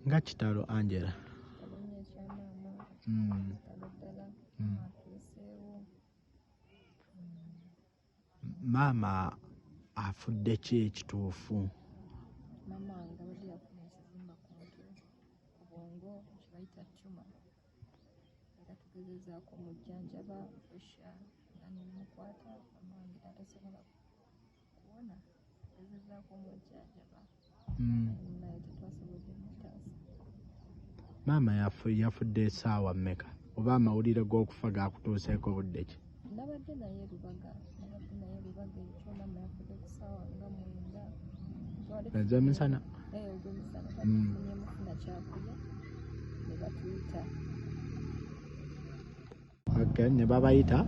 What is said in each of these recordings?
Nga kitalo Angela. Maama afudde ki ekituufu? Maama wange abadde yafuna ekizimba ku mutwe, ku bwongo kye bayita tumor, era tugezezaako omujjanjaba pressure era nebimukwata, maama wange n'atasobola kuwona. Tugezezaako omujjanjaba naye tetwasobodde mutaasa. Maama yafudde essaawa mmeka? Oba amawulire g'okufa gakutuuseeko budde ki? Nabadde naye Lubaga, nabadde naye Lubaga ekyo maama yafudde ku ssaawa nga 9. Ez'emisana? Ogw'emisana. Twatufunye mufuna kyakulya ne batuyita. Okay, ne babayita?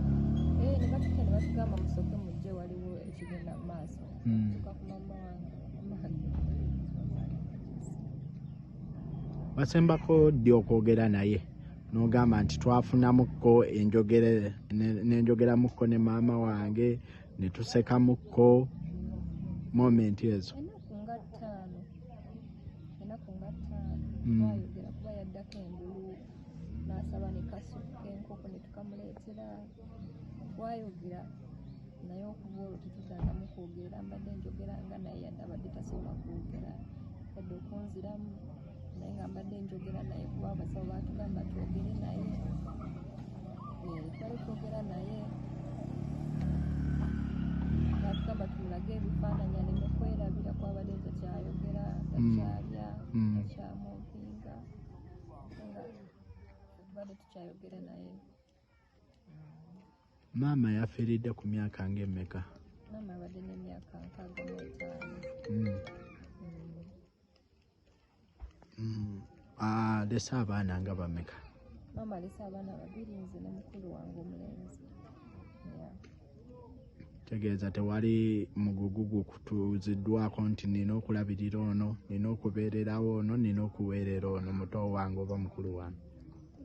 Ne batuyita ne batugamba musooke mujje waliwo ekigenda mu maaso. Tuuka ku maama wange, maama wange. Wasembako ddi okwogera naye? N'ogamba nti twafunamukko enjogere nenjogeramukko ne maama wange ne tusekamukko moment ezo. Ennaku nga 5. Ennaku nga 5. Twayogera kuba yaddako engulu n'asaba ne kasupu k'enkoko ne tukamuleetera. Twayogera naye okuva olwo tetuddangamu kwogera, mbadde njogera nga naye yadde abadde tasobola kwogera yadde okunziramu, naye nga mbadde njogera naye kuba abasawo baatugamba twogere naye. Twali twogera naye baatugamba tumulage ebifaananyi aleme kwerabira kwabadde takyayogera, takyalya, takyamuvinga, nga tubadde tukyayogera naye. Maama yafiiridde ku myaka ng'emeka? Maama abadde n'emyaka 65. Alese abaana nga bameka? Maama alese abaana 2, nze ne mukulu wange omulenzi. Tegeeza tewali mugugu gukutuuziddwako nti nina okulabirira ono, nina okubeererawo ono, nina okuweerera ono muto wange oba mukulu wange.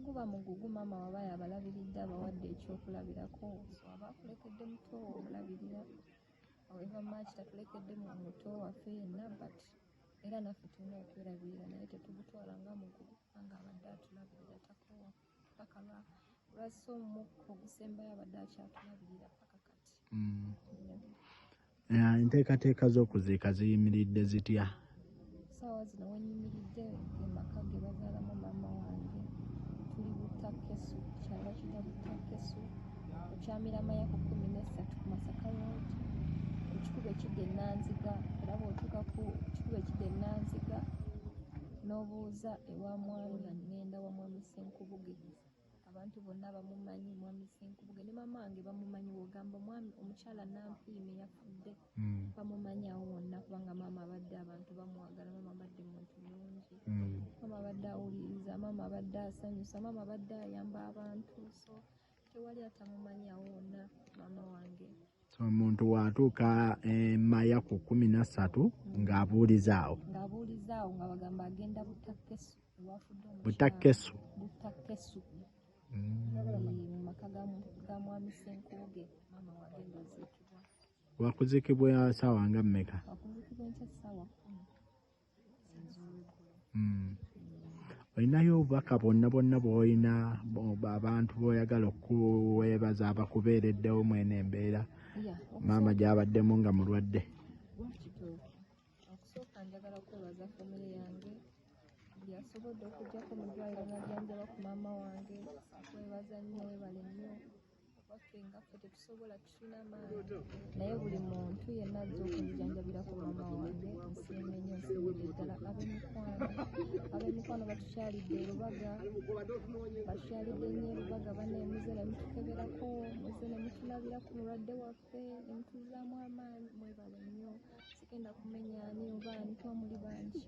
Guba mugugu, maama waba yabalabiridde, abawadde ekyokulabirako, so aba akulekedde muto omulabirira. However much tatulekedde muto waffe yenna, but era naffe tulina okwerabirira, naye tetugutwala nga mugugu kubanga abadde atulabirira takoowa paka lwassa omukka ogusembayo abadde akyatulabirira paka kati. Enteekateeka z'okuziika ziyimiridde zitya? Ssaawa zino wenyimiridde ge maka ge bazaalamu maama wange. Tuli Butakesu, kyalo bakiyita Butakesu, okyamira Mayako 13 ku Masaka Road, ku kikubo ekidda e Nanziga. Era bw'otuuka ku kikubo ekidda e Nanziga n'obuuza ewa mwami, ŋŋenda wa mwami Ssenkubuge. Abantu bonna bamumanyi mwami Ssenkubuge ne maama wange bamumanyi. Bw'ogamba omwami omukyala Nampiime yafudde, bamumanyi awo wonna kubanga maama abadde abantu bamwagala, maama abadde muntu mulungi, maama abadde awuliriza, maama abadde asanyusa, maama abadde ayamba abantu, so tewali atamumanyi awo wonna maama wange. So omuntu bw'atuuka Maya ku 13 ng'abuuliza awo. Ng'abuuliza awo nga bagamba agenda Butakesu ewafudde omukyala. Butakesu. Butakesu. Mu maka ga mwami Ssenkubuge maama wagenda oziikibwa. Wakuzikibwa saawa nga mmeka? Wakuzikibwa enkya ssaawa 10 ez'olweggulo. Olinayo obubaka bwonna bwonna bw'olina abantu b'oyagala okuweebaza abakubeereddewo mwene embeera maama gy'abaddemu nga mulwadde? Kituufu. Okusooka njagala kwebaza famire yange, buli asobodde okujjako mu ddwaliro n'ajjanjaba ku maama wange. Kwebaza nnyo, weebale nnyo. Waffe nga ffe tetusobola, tulina maanyi, naye buli muntu yenna azze okunjanjabira ku maama wange, nsiimye nnyo, nsiimidde ddala. Ab'emikwano batukyalidde e Lubaga, batukyalidde nnyo e Lubaga. Bannaye, muze ne mutukeberako, muze ne mutulabira ku mulwadde waffe, ne mutuzzaamu amaanyi. Mwebale nnyo. Sigenda kumenya ani oba ani, kuba muli bangi,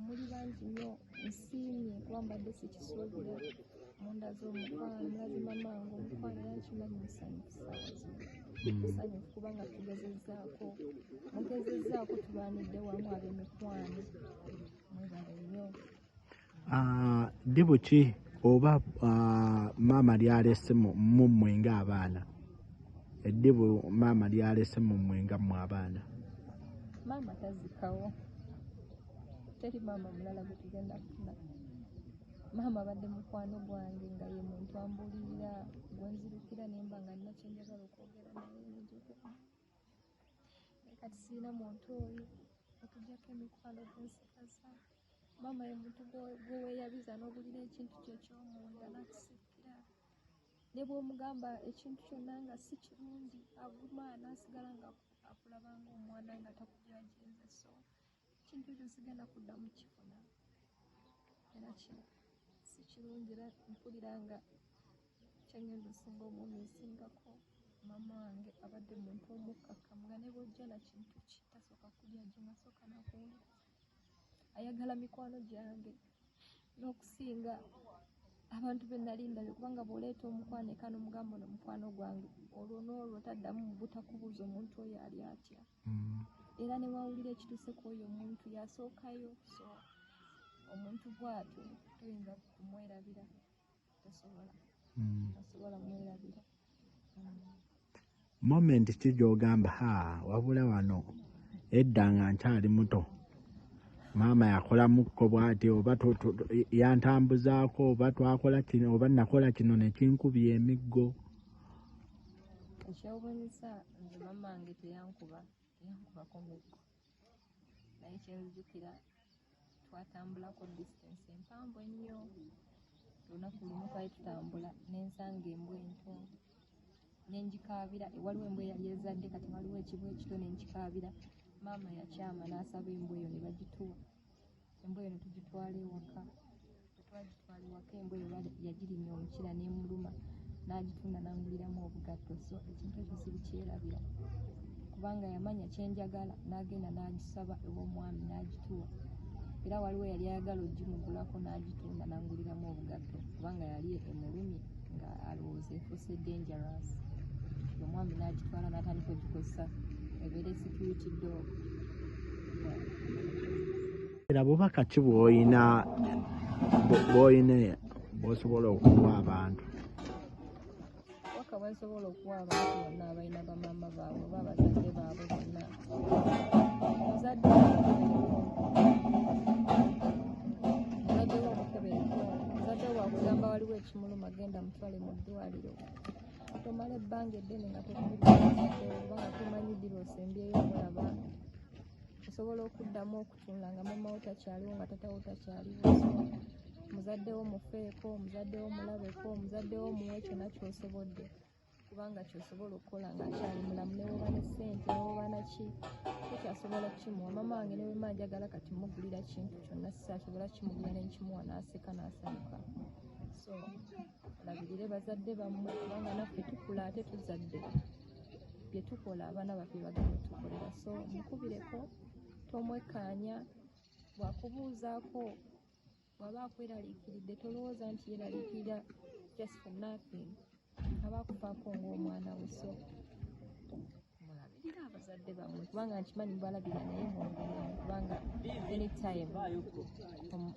muli bangi nnyo. Nsiimye kuba mbadde sikisuubira. Mundaze omukwano, mulaze maama wange omukwano, era nkimanyi musanyufu ssaawa zino, musanyufu kubanga tugezezzaako, mugezezzaako, tulwanidde wamu ab'emikwano. Mwebale nnyo. Ddibu ki oba maama lyalese mu mmwe ng'abaana, eddibu maama lyalese mu mmwe nga mmwe abaana? Maama tazikawo, teri maama mulala gwe tugenda kufuna. Maama abadde mukwano gwange, nga ye muntu ambuulirira, gwe nzirukira nemba nga nina kyenjagala okwogera naye, nenjogera. Naye kati sirina muntu oyo okuggyako emikwano gwensigaza. Maama ye muntu gwe weeyabiza n'obulira ekintu kyo eky'omunda n'akusikira, ne bw'omugamba ekintu kyonna nga si kirungi, aguma n'asigala nga akulaba ng'omwana, nga takujajinze. So ekintu ekyo sigenda kuddamu kifuna, era si kirungi. Era mpulira nga kyengenda osinga omumisingako. Maama wange abadde muntu omukkakkamu, nga ne bw'ojja na kintu ki, tasooka kujajinga, asooka nakuwuliriza. Ayagala mikwano gyange n'okusinga abantu be nali ndabye, kubanga bw'oleeta omukwano eka n'omugamba, "Ono mukwano gwange," olwo n'olwo taddamu butakubuuza omuntu oyo ali atya. Era ne wawulira ekituuse ku oyo omuntu, yasookayo. So omuntu bw'atyo toyinza kumwerabira, tosobola. Tosobola mwerabira. Moment ki gy'ogamba, "Ha, wabula wano edda nga nkyali muto maama yakolamukko bw'ati, oba yantambuzaako, oba twakola kino, oba nakola kino nekinkubya emiggo"? Ekyewuunyisa, nze maama wange teyankuba, teyankubako miggo, naye kyenzijukira twatambulako distance empanvu ennyo. Olunaku lumu twali tutambula, nensanga embwa ento, nenjikaabira. Waliwo embwa eyali ezadde, kati waliwo ekibwa ekito, nenkikaabira. Maama yakyama n'asaba embwa eyo ne bagituwa. Embwa eyo ne tugitwala ewaka. Twagitwala ewaka, embwa eyo yagirimya omukira n'emuluma, n'agitunda n'anguliramu obugatto. So ekintu ekyo sirikyerabira, kubanga yamanya kyenjagala n'agenda n'agisaba ew'omwami n'agituwa. Era waliwo yali ayagala ogimugulako, n'agitunda n'anguliramu obugatto, kubanga yali emulumye nga alowooza efuuse dangerous. Omwami n'agitwala n'atandika ogikozesa ebeere security dog. Era bubaka ki bw'olina bw'osobola okuwa abantu? Obubaka bwensobola okuwa abantu bonna abalina bamaama baabwe oba abazadde baabwe bonna, muzadde wo muzadde wo omukebereko. Muzadde wo bwakugamba waliwo ekimuluma, genda mutwale mu ddwaliro. Tomala ebbanga eddene nga tokubidde muzadde wo, kubanga tomanyi ddi lw'osembyeyo omulaba. Osobola okuddamu okutunula nga maama wo takyaliwo, nga taata wo takyaliwo. So muzadde wo mufeeko, muzadde wo mulabeko, muzadde wo muwe kyonna ky'osobodde, kubanga kyosobola okukola ng'akyali mulamu. Ne woba ne ssente, ne woba naki, tokyasobola kukimuwa. Maama wange ne bwemba njagala kati mugulira kintu kyonna, sikyasobola kimugulira, nenkimuwa n'aseka n'asanyuka. So mulabirire bazadde bammwe, kubanga naffe tukula ate tuzadde, bye tukola abaana baffe bagenda otukolera. So mukubireko, tomwekkaanya. Bw'akubuuzaako, bw'aba akweraliikiridde, tolowooza nti yeeraliikirira just for nothing, aba akufaako ng'omwana we. So mulabirire abazadde bammwe, kubanga nkimanyi mubalabira, naye mwongeremu, kubanga anytime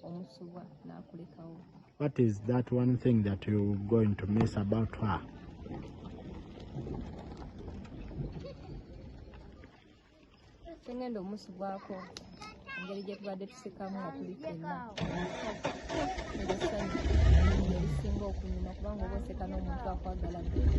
omusubwa n'akulekawo. What is that one thing that you're going to miss about her? Kyengenda omusubwako engeri gye tubadde tusekamu nga tuli ffenna, essanyu erisinga okunyuma, kubanga oba oseka n'omuntu akwagala ddala.